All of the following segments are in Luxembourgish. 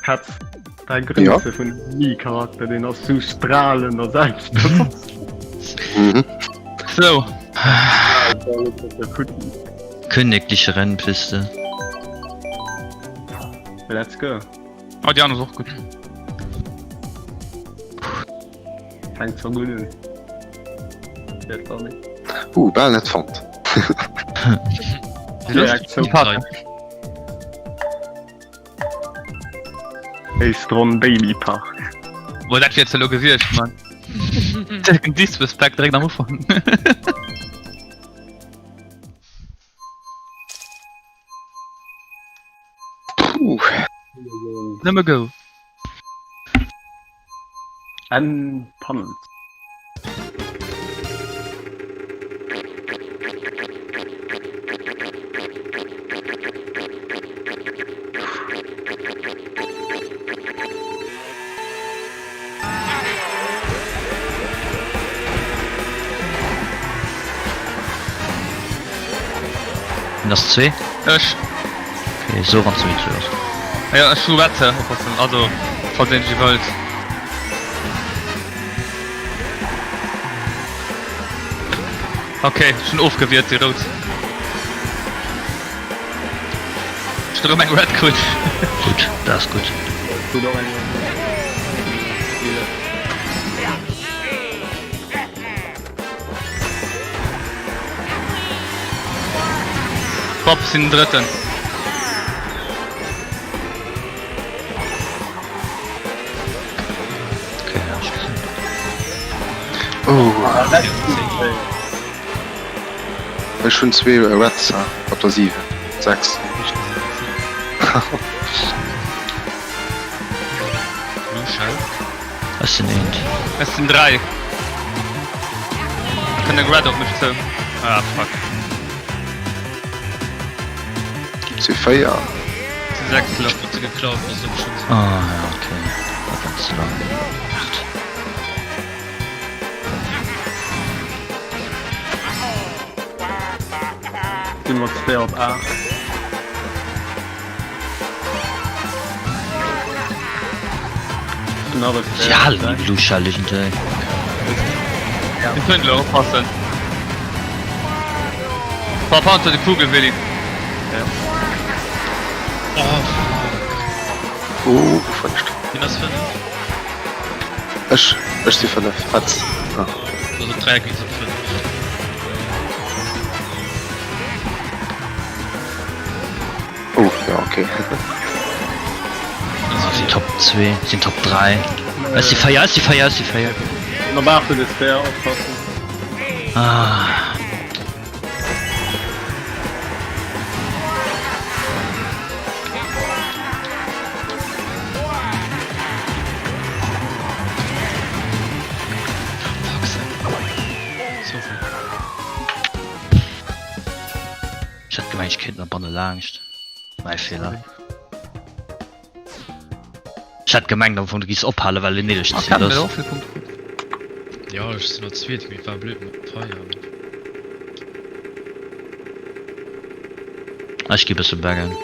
Petz, däi Grënze vun Mii-Charakter, deen ass sou stralend a selbstbewosst. Mhm. Sou. Königliche Rennpiste. Let's go. Oh, déi aner ass och gutt. Fänkt scho gutt un. Fäert war net. Uh, bal net fonnt. Direkt zou. Éischt Ronn Babypark. Boah, dat wier jetzt elo gewiescht, Mann. Den Disrespect direkt am Ufank. Puh. Nëmme go. En Panels. Wien ass zwee? Ech. Okay, so wann du zu ass. Ja, ech hu Wette, oppassen, also falls een si wëllt. Okay, ech hunn ofgewiert, déi rout. Ech hunn erëm eng Red krut. Gutt, dat ass gutt. Krut och eng Red. Bob, sinn den drëtten. Okay, ja, ech gesinn. Oh. Ech hunn zwee Reds op der 7, 6. Ech sinn eent. Ech sinn 3. Kënnt eng Red op mech zou. Ah fuck. Si 4. Si 6 elo. Ah ja, okay. Dat war ze laang. 8. Sinn mat 2 op 8. Si halen déi Blue Shell iergendwéi. Mir kënnen elo oppassen. Papa unter de Kugel, Willy. Oh fuck. Oh, gefënscht. Wien ass 5? Ech, ech si 5. Fatz. Ah. Also 3 ginn op 5. Oh, ja, okay. Ah, si Top 2, sinn Top 3. Ech si 4, ech si 4, ech si 4. Op 8 huet e Speer, oppassen. Ah. Fuck sake. Ech hat gemengt ech kéint nach banne laangscht. Mäi Feeler. Ech hat gemengt am Fong du giss ophalen well en niddregt Ziel ass. Jo ech sinn lo zweet mee war blöd mat Feier. Ech gi bësse baggen.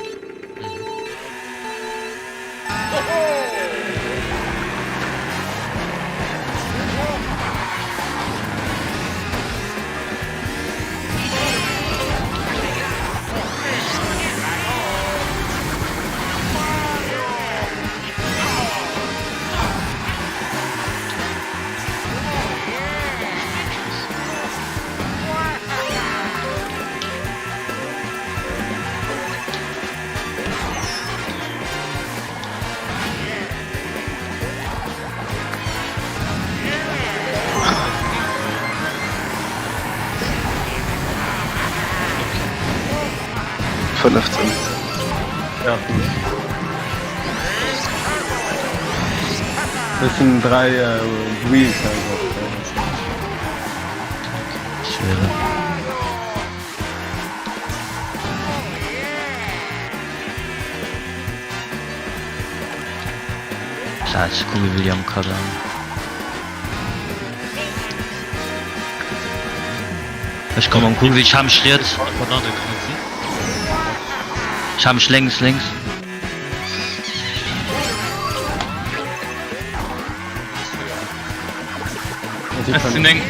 Fënnefzéng. Ja, Ech sinn 3 Wheels Plaz Kugel William Kader. Ech komm am Kugel, ich ha mech riets. Ich ha mech lénks, lénks. Ech sinn eng.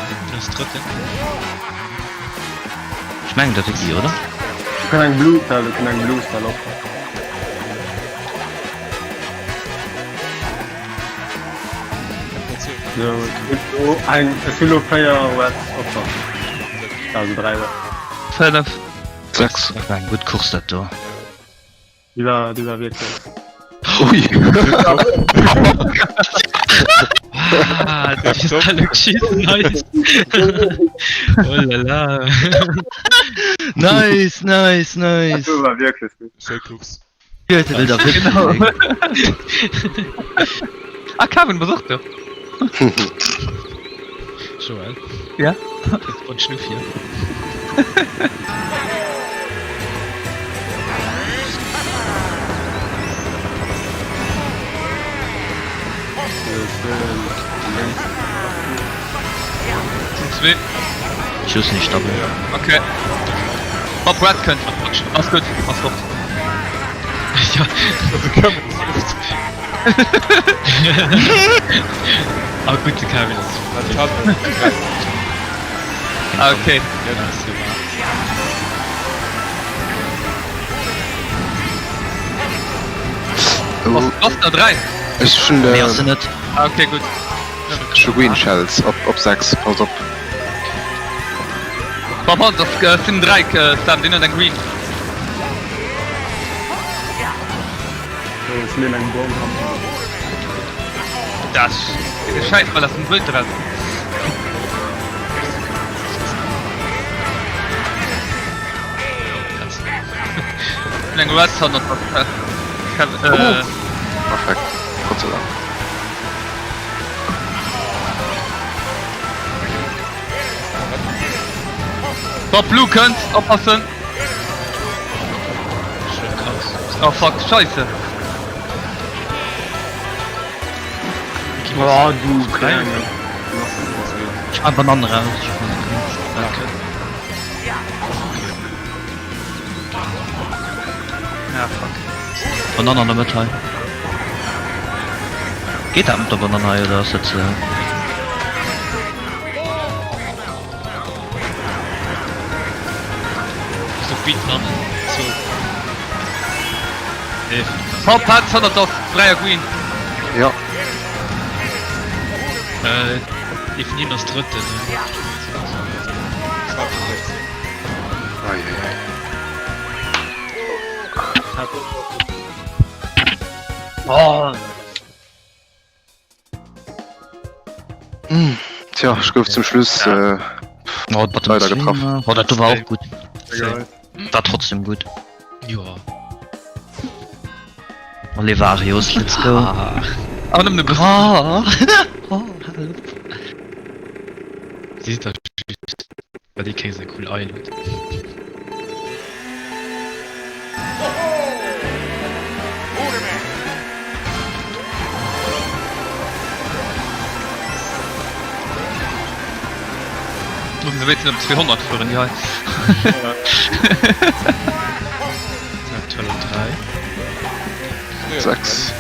Den ass drëtten. Ech mengen dat gi, oder? Du kann eng Blue Cell, du kann eng Blue Cell op. So, eng ech hunn lo 4 Reds Opfer. Also 3 Reds. 5. 6. Dat war eng gutt Course dat do. Déi war, déi war wierklech. Ui! Ah, du bist alle geschissen, nice. Oh la la. Nice, nice, nice. Dat war wierklech gutt. Schéi Course. Genau. Ah, Kevin, bass och do? Joël? Ja? Und Schnuff hier. Zwee. Schuss nicht double. Okay. Bob Red kënnt. Ass gutt, ass fort. Ja. Ah gutt, de Kevin ass. Ah, okay. Oh, Was der 3? ech hunn Nee, ass äh, se net. Ah, okay, gutt. ech hu Green Shells op, op 6, pass op. Bob, pass, das äh, sinn 3 äh, Sam, deen huet eng Green. Ech leen eng Bomm an. Das Scheiß, weil das ein Bild dran. Eng Red Sun op der äh, Perfekt. Gott sei Dank. Bob Blue kënnt, oppassen. Oh fuck, scheisse. Oh, du klenge. Ech man Bananen raus. Ja, fuck. Banane an der Mëtt hei. Geet dat mat der Banane hei oder ass dat ze. Hopp, hat 100 ass 3 Green. Ja. Äh, ee vun hinnen ass drëtten. Ei, ei, ei. Oh. Tja, ech gouf zum Schluss äh, Oh, Bottom leider 10, getraff. Oh, dat do war och gutt. Egal. War trotzdem gutt. Joa. Olivarius, let's go. Awer nëmmen e bëssen. Oh. Oh, hallo. Si sinn da just, well déi keng seng cool Eil huet. Mussen se wéinstens op 200 fueren, déi hei. Sinn aktuell op 3. 6.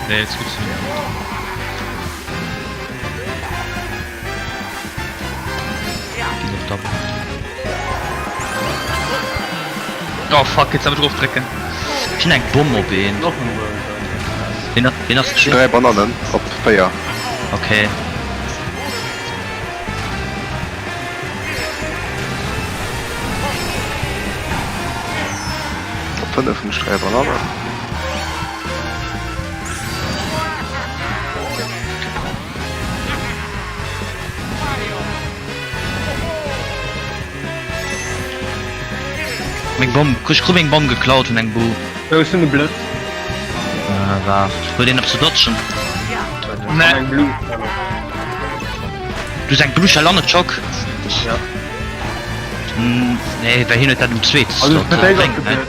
Nee, jetzt gibt's nicht mehr. Ginn op Double. Oh fuck, jetzt damit draufdrücken. Ech hunn eng Bomm op een. Noch en World. Ween ween ass Ech hunn 3 Bananen op 4. Okay. Op 5 hunn ech 3 Bananen. Meng Bomm, ech kru meng Bomm geklaut vun engem Boo. Ech hunn e Blëtz. Äh, waart, huet een op ze dodgen? Nee. Eng Blue Shell. Du hues eng Blue Shell an e Chock? Ja. Nee, well hien huet dat um zweete Also, Slot. dat ass Bréngt de näischt.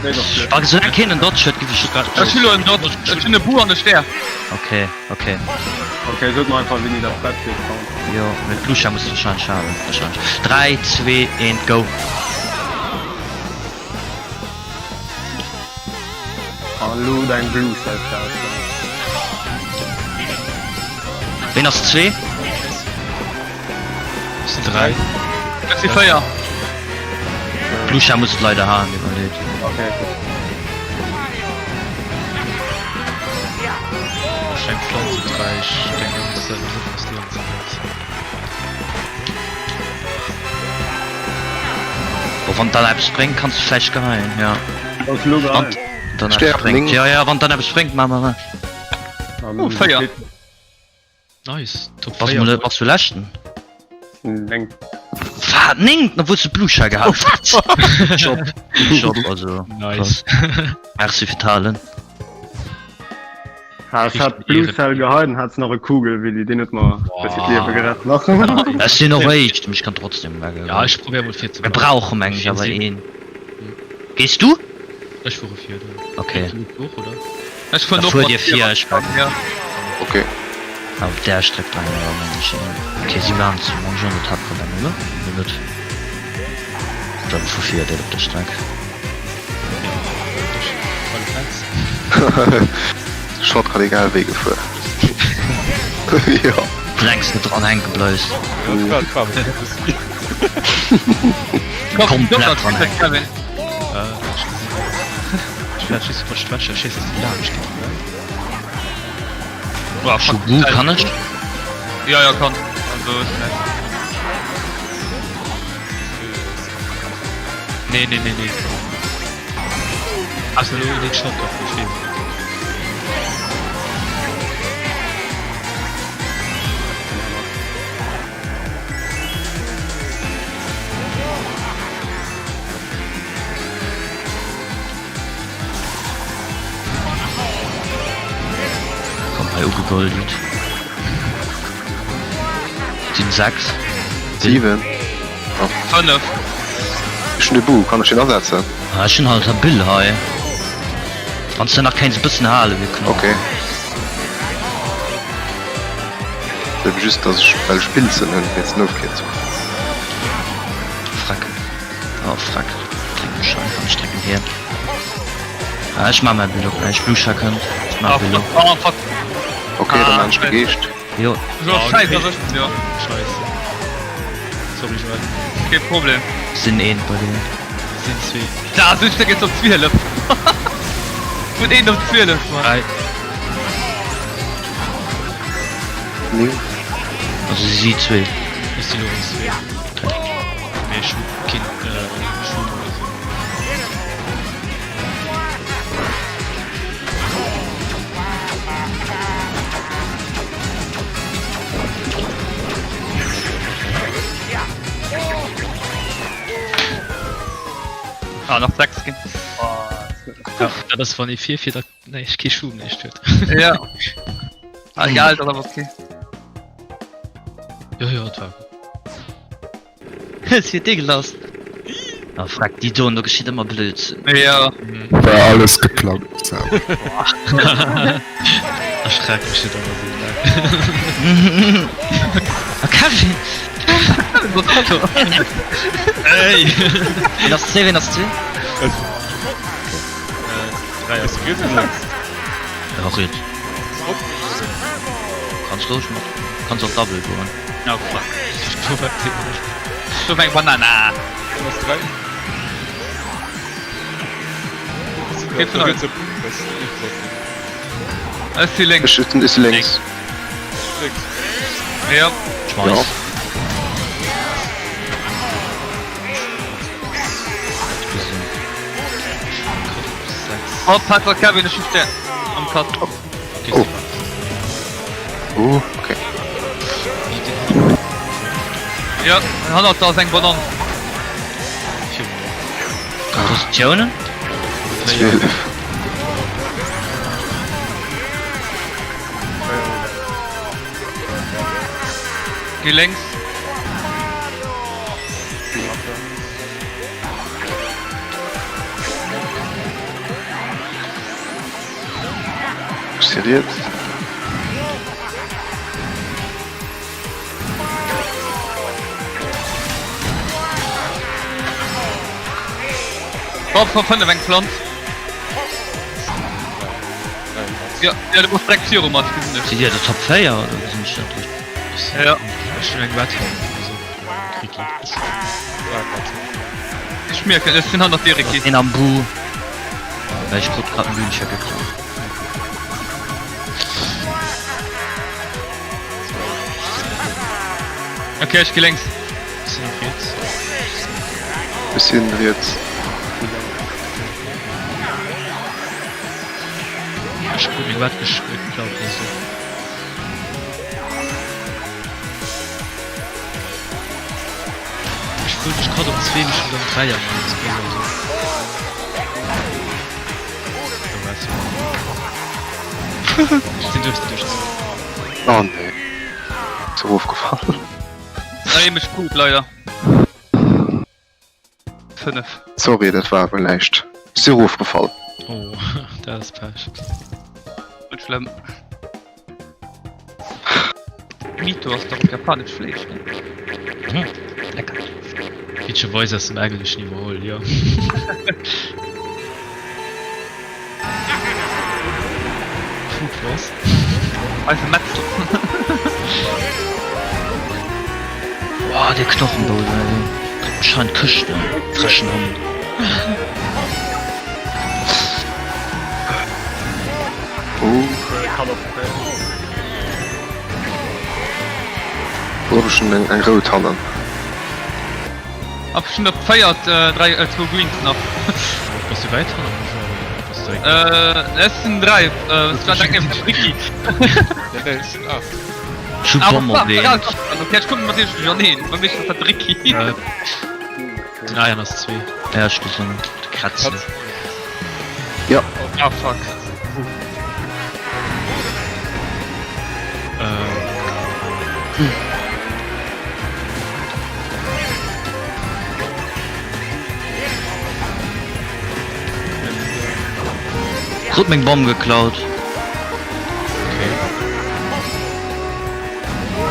Blëtz. Dat ass Blëtz. Wa soulaang keen en Dodge huet, giff ech Ech hunn elo en Dodge. Ech hunn e Boo an e Stär. Okay, okay. Okay, sot mer einfach wéini dat prett sidd dann. Jo, mee d'Lucia muss wahrscheinlech halen, wahrscheinlech. 3, 2, 1, go! Hallo, deng Blue Cell Klaus. Ween ass 2? Ech sinn 3. Ech si 4. D'Lucia muss et leider halen, deet mer leed. Okay. Ech eng Pflanz op 3, ech denken dass dat net ass déi ganze Welt. Bon, wann dann eppes bréngt, kanns du vläicht geheien, ja. Ass lo Wann geheien. dann eppes Sterb bréngt. 9. Ja, ja, wann dann eppes bréngt, ma ma ma. Oh, 4. Nice, Top Bass 4. mol, bass du leschten? Neng. Wat? Néngten, obwuel s du Blue Shell gehat hues? Wat? Job, Job, also. Nice. Merci fir d'Halen. Ha, ech hat Blue Cell geheien, hat nach e Kugel, Willi, deen huet mer bëssi d'Liewe gerett nach. Ech sinn och éischt, mee ech kann trotzdem weg. Ja, ech probéier mol vir ze Mir brauche meng ech awer een. Gees du? Ech fuere vir, dann. Okay. Du och, oder? Ech fueren Da och fuert mat dir vir, ech Ja. Okay. Ah, op där Stréck bleiwen awer meng ech een. Okay, si waren zu meng ech an der Tabelle, oder? Oder net? Dann vu vir déi op der Streck. Shortcut egal wéi gefuer. Jo. Soulaangs net dran hänke bleifs. Komplett dran hänken. Schubu, kann ech? Ja, ja, kann. Also, ist nett. Nee, nee, nee, nee. Ass elo den Shortcut geschriwwen. Komm hei ugegoldet. Sinn 6. 7. 5. Ech hunn de Bu, kann ech deen asetzen? Ah, ech hunn halt e Bill hei. Wanns de nach kéints e bëssen halen, wier knall. Okay. Eben just dass ech well ech Pilzen hunn fir ze Ofkierzung. Frack. Oh frack. Drécken ech einfach ech drécken hier. Ah, ech maa mäi Bill op gläich. Blusha kënnt. Ech maa Bill op. Oh fuck. Okay, dann maan ech de Geescht. Jo. So, Scheiß erwëscht, jo. Scheisse. Sorry Joël. Kee Problem. Sinn eent bei dir. Sinn zwee. Da, sou Stéck jetzt op 12. Vun 1 op 12, Mann. Dräi. 9. Also si si zwee. Ech sinn elo rëm zwee. Mee ech hu keen Schub oder sou. Ah, nach 6 ginn. Ja, dat ass wann ee virfiert a näischt, kee Schub, näischt huet. Ja. Ah, egal, dat ass awer okay. Jo, jo, et war gutt. Es wird dir gelass. Oh freck, déi doen, do geschitt ëmmer Blödsinn. Ja. War alles geplangt, Sam. Erschreck mech net ëmmer sou laang. Oh Kevin! Ey! Ween ass zwee, ween ass zwee? Dräi ass Ja, riets. Kanns roueg mat, kanns och double goen. Oh fuck. Do war eng Banana. Kee vun eis. Ech si lénks. Ech si lénks. Ja. Schmeiss. Oh, Patrick, Kevin, ech hu am Cut. Oh. Oh, okay. Ja, hannert der ass eng Banann. Positiounen? 12. Geh lénks. Ech si riets. Op, op 5 eng Planz. Ja, ja, du bass direkt viru mer, ech gesinn dech. Sidd dir der Top 4 oder gesinn ech dat richteg? Ja. Ech hunn eng Red Hand, also Ricky. Ech mierken, ech sinn hannert dir, Ricky. Een am Bu. Well ech krut grad en Bühnchen geklaut. Okay, ech gi lénks. Ech sinn op riets. Ech sinn riets. Ech krut meng Red geklaut oder sou. Ech krut mech grad op zwee, mee ech hunn dann 3 an eins oder sou. Oh wat? Ech sinn duerch duerch. Oh nee. Ass erofgefall. Nee, mech krut leider. 5. Sorry, dat war awer näischt. Ech si erofgefall. Oh, dat ass Pech. Net schlëmm. Mito ass dach japanescht Fleesch, ne? Hm, lecker. Witzegerweis aus dem Engleschen iwwerholl, jo. Food was? Eise Metzel. Boah, dee Knochenbowl, ey. Bréngt mech hei an d'Këscht, ne frechen Hond. Oh. Do hu ech eng rout hannen. Ab schon op 4 3 zwou Greens nach. Bass du wäit hannen oder bass du direkt? Äh, es sinn 3. Äh, war direkt nieft dem Ricky. Nee, nee, ech sinn 8. Ech hu Bomm op eent. Okay, ech komme mat iech duercherneen. Bei mech ass dat de Ricky. Den Ian ass 2. Ja, ech gesinn de Kretzel. Ja. Ah, fuck. Krut meng Bomm geklaut.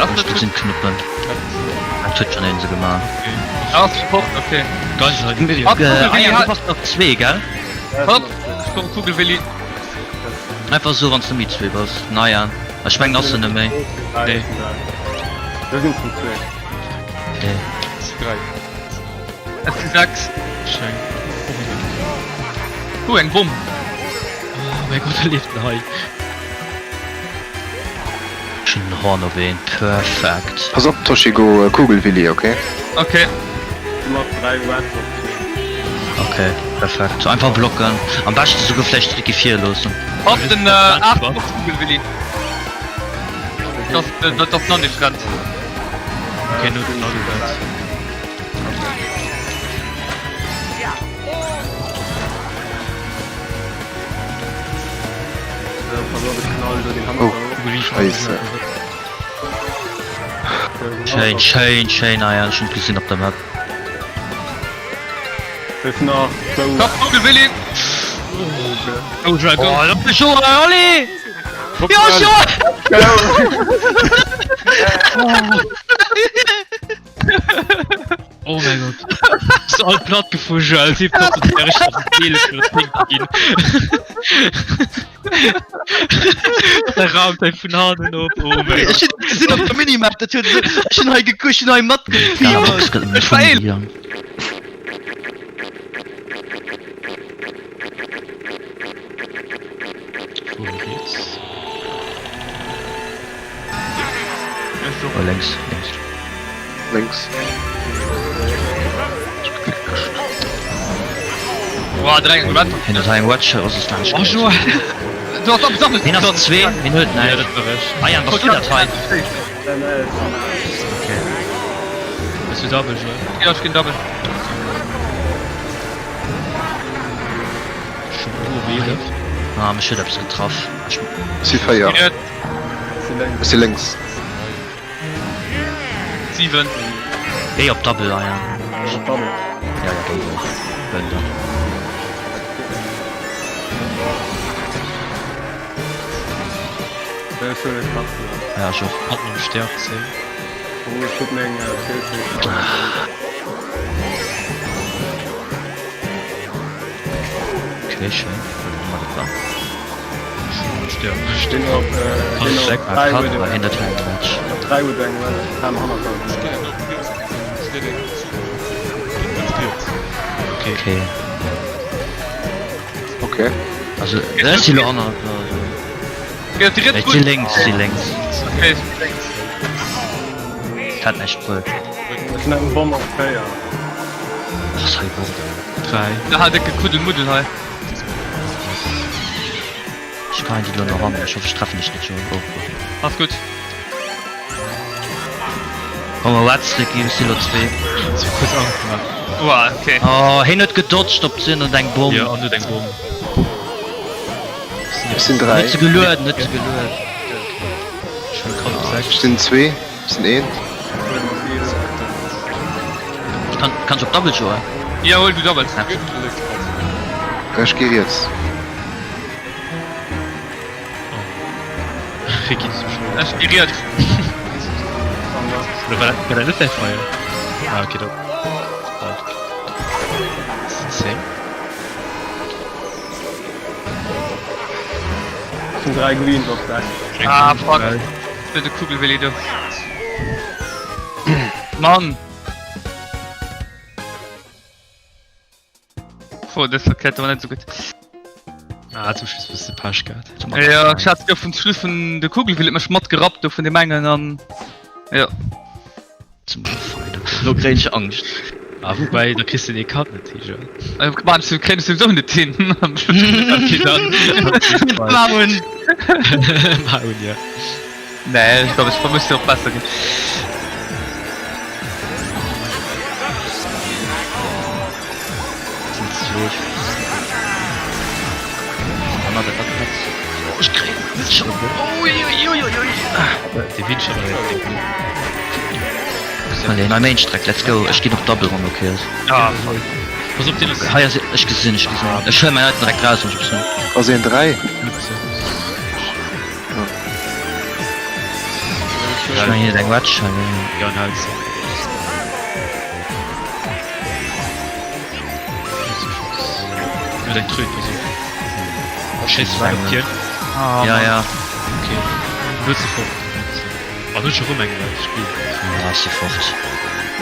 Ech gesinn d'Knuppen. Dat huet schon een se gemaach. Ah, Support, okay. Äh, ah, du bass op zwee, gell? Hopp, ech komm Kugelwilli. Einfach so wanns du méi zwee bass. Naja, ech mengen ass se net méi. Nee. Da sinn zum zwee. Okay. Dräi. Es si 6. Schéin. Uh, eng Bomm. Oh mäi Gott, e leeft en hei. Ech hunn den Horn op een. Perfekt. Pass op Toshigo, Kugelwilli, okay? Okay. Mat 3 Reds op 2. Okay, perfekt. So einfach blocken. Am beschten souguer vläicht Ricky vir loossen. Hopp, den 8 op Kugelwilli. Dass, dass, dass nach nicht rennt. Okay, nur den Nagel Red. Oh, Scheisse. Schéin, schéin, schéin. Ah ja, ech hunn et gesinn op der Map. Top, Kugelwilli! Go, Joel, go! Oh, op de Joel, allez! Jo, Joel! Oh mäi Gott. Bist du all platt gefuer, Joel? Si platt und der richtig auf den Kehle für das Ding ginn. Der raumt eng vun hannen op. Oh mäi Gott. Ech hunn gesinn op der Minimap, dat huet esou, ech hunn hei gekuckt, ech hunn hei Gala matgefiebert. Box gëtt Ech war vum eelef. Liam. Wo geht's? Oh, lénks, lénks. Lénks. Boah, direkt eng Red. Hien huet hei eng Wedge, ass es laanscht Oh, Joel! Du hast am Sammeln. Hien ass zwee, hien huet Ja, näischt. dat war ech. Ah Jan, bass du dat hei? Okay. Bist du Double, Joel? Ja, ich geh double. Schon Uhr 11. Ah, mech huet eppes getraff. Ech Si 4. Ja, Ech si lénks. 7. Géi op Double, ah ja. Ja, ja, géi och. Gönn der. Ja, ech och. Hatten um Stärk 10. Okay, schéin. Wat och ëmmer dat war. Schon um Stärk. Jo. Deen op deen op 3 huet Kat hien huet eng Wedge. Op 3 huet eng Wedge, Sam hannert der. Ech ginn op riets, ech leet eng zu. Ginn ganz riets. Okay. Okay. Okay. Also ech si lo hannert der. Also. Geh op déi riets Ech si Bunn. lénks, si lénks. Okay, ech si lénks. Et hat näischt bruet. Ech hunn eng Bomm op 4. Ass hei Bordell. 3. Aha, décke Kuddelmuddel hei. Ech kann déi lo nach an, ech hoff ech treffen dech net jo. Oh. Ass gutt. Komm mal Watz Ricky, ech si lo zwee. Zu kuerz Angscht gemaach. Uah, okay. Oh, heen huet gedodged op d'Sinn und eng Bomm. Jo, an huet eng Bomm. Ech sinn 3. Huet se gelueden, huet se gelueden. Ech hunn Kant op 6. Ech sinn zwee, ech sinn eent. Kann, kann ech op Double joen? Jawohl, du doubles. Ech gi riets. Ricky, du bist schon. Ech gi riets. Oder war dat, war dat net däi Feier? Ah, okay, dat. Bald. Same. Sinn 3 Greens op 6. Ah, fuck. Blöde Kugelwilli, du. Mann! Puh, das verkehrt aber nicht so gut. Ah, zum Schluss bist du Pech gehabt. Ja, ich hatte ja vum Schluss vun de Kugelwilli mech matgerappt do vun dem engen an ja. Zum Feind. Lo kréien ech Angscht. Ah, wobei, da kriegst du den Cut net hin, jo. Äh, man, du kriegst sowieso net hin. Okay, dann. Maun. Maun, ja. Nee, ich glaube, ich muss auch besser gehen. Sind zwee. Hanner der Platz. Oh, ech kréien net schon. Uiuiuiui. De Windschatten Allez, nei Mainstreck, let's go. Ech ginn op Double ran, okay. Ah, Pass op, den ass. Hei ass, ech gesinn, ech gesinn. Ech huelen mäin Item direkt raus, wann ech eppes hunn. Ass een 3? Ech mengen, hien huet eng Wedge. Ja, en hält se. Huet eng Tröit, pass op. Schéiss du op hien? Ja, ja. Okay. Huet se fort. An huet scho rëm eng Wedge. Spill. Ja, ass se fort.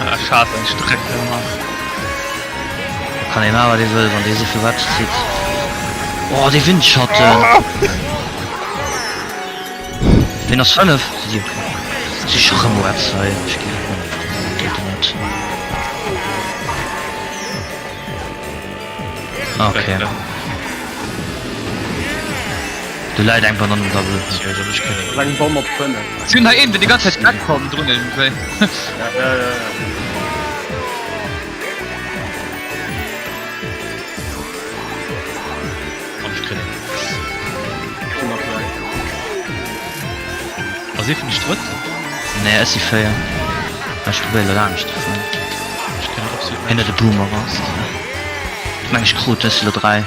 Ah, schade, eng Streck, Mann. Da kann ee maachen, wat ee wëll, wann dee souvill Wedge zitt. Oh, dee Windschatten! Ween ass 5? Si si scho rëm Webs hei. Ech ginn op Internet. Okay. Do läit eng Banann um Double. Eng Bomm op 5. Si hunn hei een, deen déi ganz Zäit wegkomm drun iergendwéi. Ja, ja, ja, ja. Ass ee vun iech drëtt? Nee, ech si 4. Ech probéiere laanscht ze fueren. Ech kennen absolut Hien huet e Boomerang. Ech meng ech krut, ech si lo 3.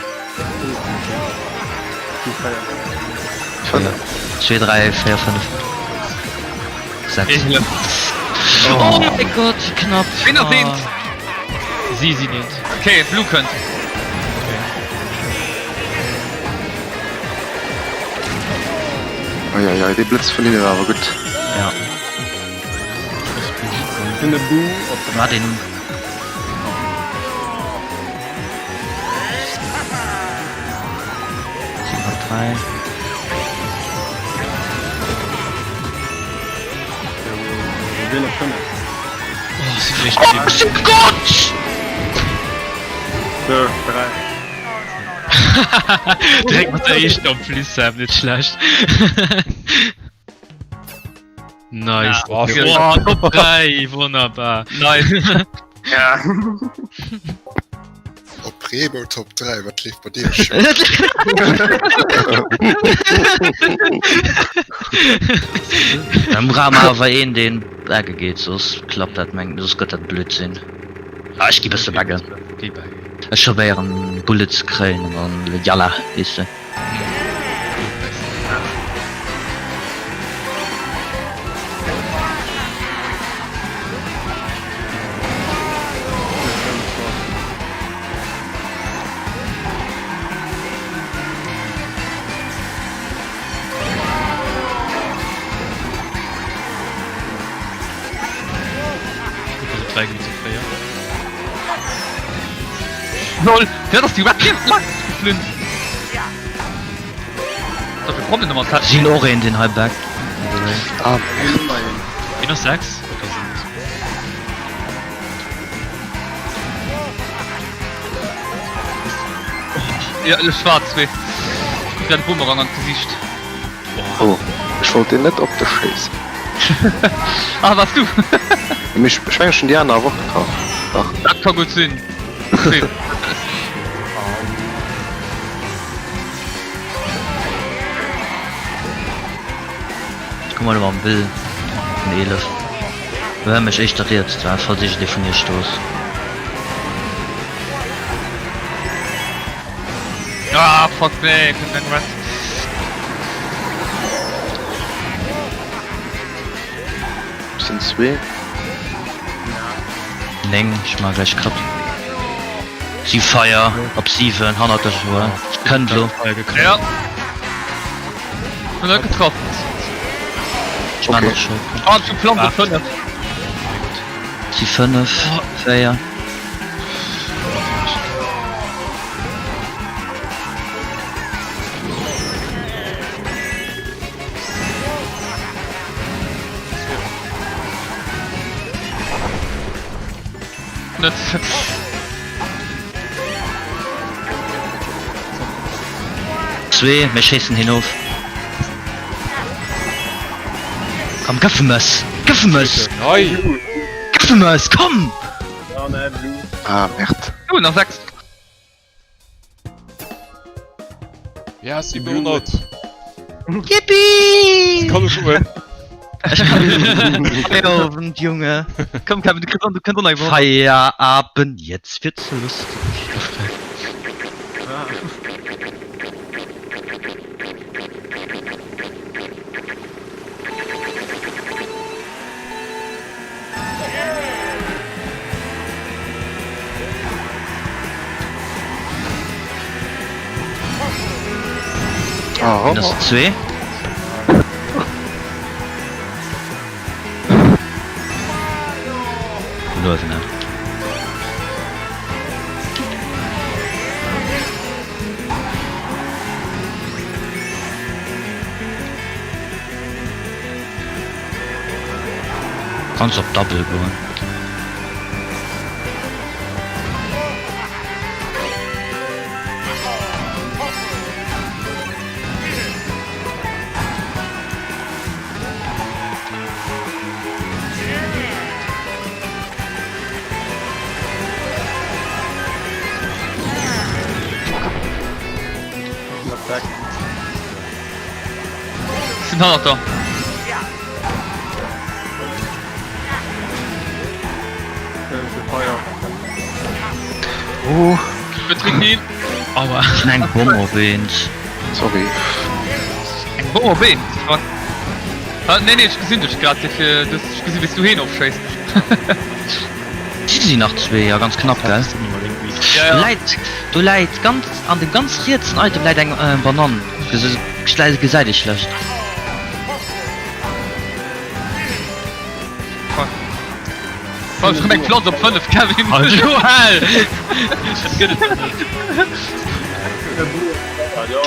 5. 2, 3, 4, 5, 6. Oh mäi Gott, wéi knapp! Ween ass eent? Si sinn eent. Okay, Blue kënnt. Eieiei, dee Blëtz vun hinne war awer gutt. Ja. Hunn e Boo op der. War deen. Sieben, drei. Oh, Gott! Direkt mat der éischter am Fliss, Sam, net schlecht. Nice. Ja. Oh, Top 3, wonnerbar. Nice. Ja. Op Rebo Top 3, wat leeft bei dir schon? Dann brauche mer awer een deen bagge geet, soss klappt dat meng, soss gëtt dat Blödsinn. Ah ech gi bësse baggen. Géi baggen. Ech probéieren Bullet ze kréien an dann yalla, weess de. 4. Lol, dat ass déi Red Lang geflunn. Dat fir Problem mat hat. Sinn och een deen hei backt. Ah, Een ass 6. Okay, sinn. Ja, ech war zwee. Krut grad e Boomerang an d'Gesicht. Oh, ech wollt deen net op dech schéissen. Ah, wars du? Mee ech mengen ech hunn déi aner awer och getraff. Dach. Dat ka gutt sinn. Ech komme elo mam Bill vun 11. Lo hör mech éischter riets dran, falls iergendee vun iech do ass. Ah fuck nee, ich bin eng Red. Sinn zwee. 9, ech man gleich kapp. Si Feier op 7 hannert dech Joel. Kënnt lo. Ja. Hun net getraff. Ech man Okay. och schon. Ah, zu Plan op 5. Si 5, 4. Net. Zwee, mir schéissen hien of. Komm, gëff em es! Gëff em es! Gëff em es! Komm! Ah, merde. Oh, nach 6. Ja, 700. Yippie! Kann ech goen? Feierabend, Junge! Komm, Kevin, du kriss an, du kënns och nach iwwer. Feierabend, jetzt wird's lustig. Ah, Das sind zwee. Luewen, ne? Kanns op Double goen. Sinn hannert der. Oh, Betrick Aua. Ech hunn eng Bomm op eent. sorry. Eng Bomm op eent? Fuck. Ah, nee, nee, ech gesinn dech grad, dofir, du hast, ech gesinn, wéi s du heen ofschéiss. Si sinn nach zwee, ja ganz knapp, gell? Ja, ja. Do läit, do läit ganz, an dem ganz rietsen Item läit eng Banann. Gesäit ee schlecht. Fuck. Oh, ech eng Pflanz op 5, Kevin. Joel! Dat gëtt et net.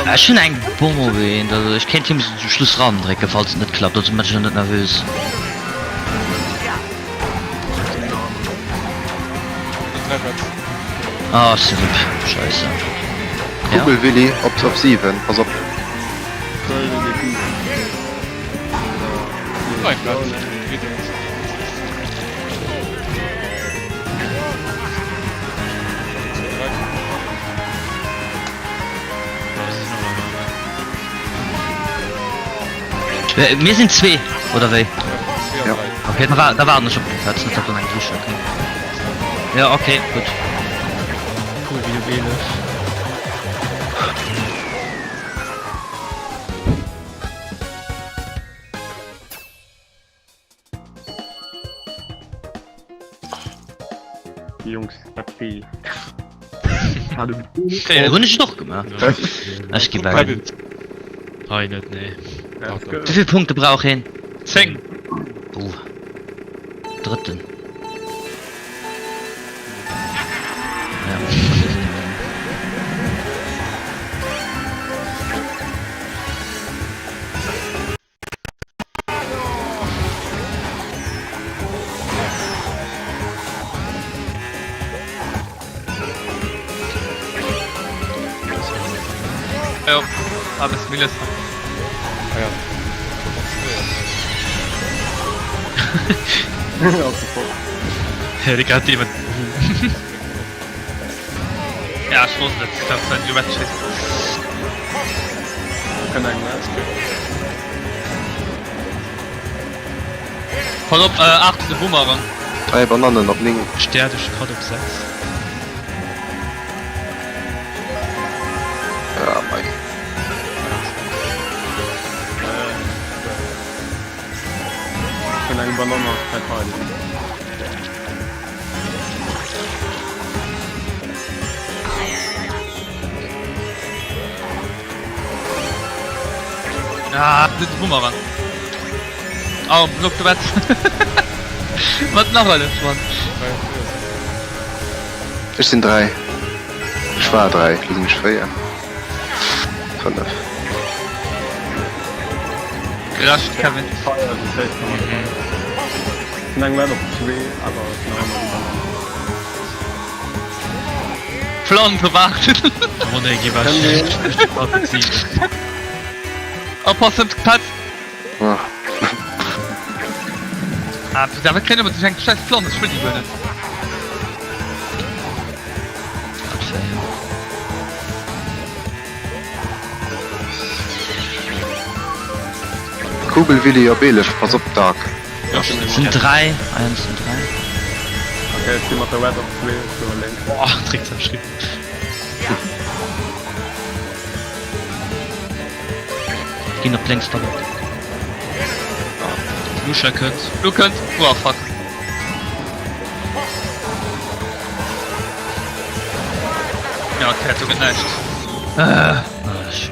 Ech hunn eng Bomm op eent, also ech kéint him se zum Schluss randrécken, falls et net klappt, also mach dech net nervös. Ah, ech sinn rip. Scheisse. Ja. Kugelwilli op op 7, pass op. Äh, mir sinn zwee, oder wéi? Ja. Okay, da, war, da warten ech op dat net op eng Dusche, okay. Ja, okay, gutt. Cool, wéi op 11. Jungs, dat wéi. Hunn ech et och gemaach. Ech gi bei. Hei net, nee. Wéivill Punkte brauch een? 10. Oh. Drëtten. Jo, ah, bist du Miles. Ah ja. Ja, Digga, hat jemand. Ja, ich wusste das. Ich glaube, es war ein Duett. Kann eng Mask. Pass op, äh, 8 de Boomerang. 3 Banannen op 9. Stär duerch Cut op 6. Ja, mei. Kann eng Bananne auf verteidigen. Ah, de Boomerang. Oh, block de Bett. Wat nach alles, Mann? Ech sinn 3. Ech war 3, lo sinn ech 4. 5. Gerecht, Kevin. Feier, das heißt nochmal. Sind eng Red op 2, awer nach ëmmer déi Bananne. Plan bewahrt. Oh ne, geh Können wir- weg. Oppassen, Platz. Ah, Ah, awer kréien ëmmer sech eng scheiß Plan, ech wëll déi guer net. Kugelwilli op 11, pass op Dark. Sind 3, 1 und 3. Okay, ech si mat der Red op 2, ech goe lénks. Boah, direkt zerschrieben. Ginn op lénks doppelt. Lusha kënnt. Du kënnt. Oh, fuck. Ja, okay, do gëtt näischt. Ah, ech,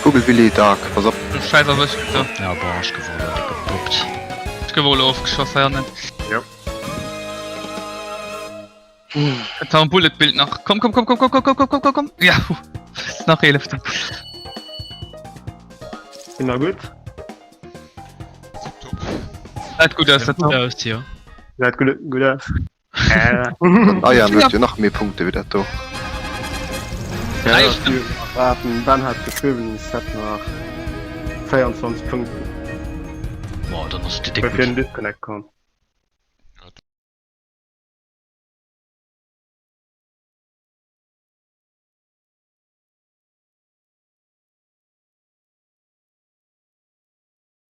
Kugelwilli, Dark, pass op. Du Scheiß erwëscht, do. ja, boah, ech gouf elo dick gepoppt. Ech gouf och elo ofgeschoss hei hannen. Jo. Et war en Bullet-Bild nach. Komm, komm, komm, komm, komm, komm, komm, komm, komm, komm, komm. Ja, huh. Nach 11. Sinn na gutt? Tipptopp. Seit gut aus, dat Gut aus, jo. Säit gutt gutt aus. Den Ayan huet jo nach méi Punkte wéi dat do. Ja, Ja, dat warten. Ben hat geschriwwen, es hätt nach 24 Punkten. Boah, dann ass et déck Bevir gutt. den Disconnect komm.